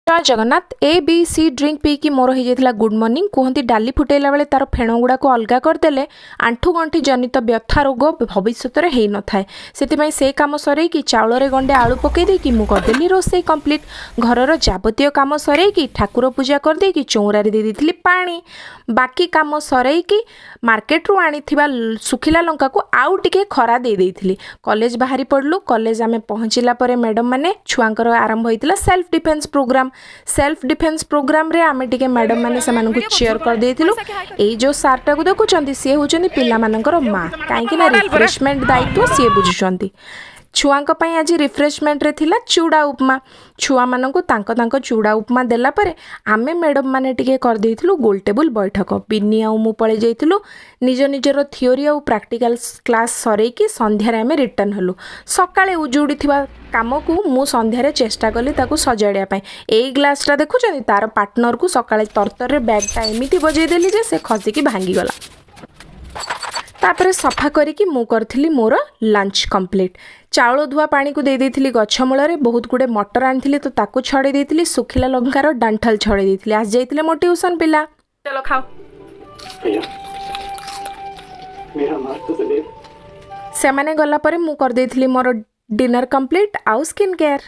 ଜୟ ଜଗନ୍ନାଥ। ଏ B C drink ପିଇକି ମୋର ହେଇଯାଇଥିଲା ଗୁଡ୍ ମର୍ଣ୍ଣିଂ। କୁହନ୍ତି, ଡାଲି ଫୁଟେଇଲା ବେଳେ ତାର ଫେଣ ଗୁଡ଼ାକୁ ଅଲଗା କରିଦେଲେ ଆଣ୍ଠୁ ଗଣ୍ଠି ଜନିତ ବ୍ୟଥା ରୋଗ ଭବିଷ୍ୟତରେ ହେଇନଥାଏ। ସେଥିପାଇଁ ସେ କାମ ସରେଇକି, ଚାଉଳରେ ଗଣ୍ଡେ ଆଳୁ ପକେଇ ଦେଇକି ମୁଁ କରିଦେଲି ରୋଷେଇ କମ୍ପ୍ଲିଟ୍। ଘରର ଯାବତୀୟ କାମ ସରେଇକି, ଠାକୁର ପୂଜା କରିଦେଇକି ଚଉରାରେ ଦେଇ ଦେଇଥିଲି ପାଣି। ବାକି କାମ ସରେଇକି ମାର୍କେଟରୁ ଆଣିଥିବା ଶୁଖିଲା ଲଙ୍କାକୁ ଆଉ ଟିକେ ଖରା ଦେଇ ଦେଇଥିଲି। କଲେଜ ବାହାରି ପଡ଼ିଲୁ। କଲେଜ ଆମେ ପହଞ୍ଚିଲା ପରେ ମ୍ୟାଡ଼ାମ୍ ମାନେ ଛୁଆଙ୍କର ଆରମ୍ଭ ହୋଇଥିଲା self defence programme. Self defence ପ୍ରୋଗ୍ରାମରେ ଆମେ ଟିକେ ମ୍ୟାଡ଼ାମ୍ ମାନେ ସେମାନଙ୍କୁ ଚିୟର କରିଦେଇଥିଲୁ। ଏଇ ଯେଉଁ ସାର୍ଟାକୁ ଦେଖୁଛନ୍ତି, ସିଏ ହେଉଛନ୍ତି ପିଲାମାନଙ୍କର ମା, କାହିଁକି ନା ରିଫ୍ରେଶମେଣ୍ଟ ଦାୟିତ୍ୱ ସିଏ ବୁଝୁଛନ୍ତି। ଛୁଆଙ୍କ ପାଇଁ ଆଜି ରିଫ୍ରେଶମେଣ୍ଟରେ ଥିଲା ଚୁଡ଼ା ଉପମା। ଛୁଆମାନଙ୍କୁ ତାଙ୍କ ତାଙ୍କ ଚୁଡ଼ା ଉପମା ଦେଲା ପରେ ଆମେ ମ୍ୟାଡ଼ାମ୍ ମାନେ ଟିକେ କରିଦେଇଥିଲୁ ଗୋଲ ଟେବୁଲ୍ ବୈଠକ। ବିନି ଆଉ ମୁଁ ପଳେଇ ଯାଇଥିଲୁ। ନିଜ ନିଜର ଥିଓରି ଆଉ ପ୍ରାକ୍ଟିକାଲ କ୍ଲାସ୍ ସରେଇକି ସନ୍ଧ୍ୟାରେ ଆମେ ରିଟର୍ନ ହେଲୁ। ସକାଳେ ଉଜୁଡ଼ିଥିବା କାମକୁ ମୁଁ ସନ୍ଧ୍ୟାରେ ଚେଷ୍ଟା କଲି ତାକୁ ସଜାଡ଼ିବା ପାଇଁ। ଏଇ ଗ୍ଲାସ୍ଟା ଦେଖୁଛନ୍ତି, ତାର ପାର୍ଟନରକୁ ସକାଳେ ତରତରରେ ବ୍ୟାଗ୍ଟା ଏମିତି ବଜେଇଦେଲି ଯେ ସେ ଖସିକି ଭାଙ୍ଗିଗଲା। ତାପରେ ସଫା କରିକି ମୁଁ କରିଥିଲି ମୋର ଲଞ୍ଚ କମ୍ପ୍ଲିଟ୍। ଚାଉଳ ଧୁଆ ପାଣିକୁ ଦେଇ ଦେଇଥିଲି ଗଛ ମୂଳରେ। ବହୁତ ଗୁଡ଼ିଏ ମଟର ଆଣିଥିଲି ତ ତାକୁ ଛଡ଼େଇ ଦେଇଥିଲି। ଶୁଖିଲା ଲଙ୍କାର ଡାଣ୍ଠଲ ଛଡ଼େଇ ଦେଇଥିଲି। ଆସିଯାଇଥିଲେ ମୋ ଟ୍ୟୁସନ୍ ପିଲା। चलो, खाओ। भैया, मेरा मार तो दे। ସେମାନେ ଗଲା ପରେ ମୁଁ କରିଦେଇଥିଲି ମୋର ଡିନର କମ୍ପ୍ଲିଟ୍ ଆଉ ସ୍କିନ୍ କେୟାର।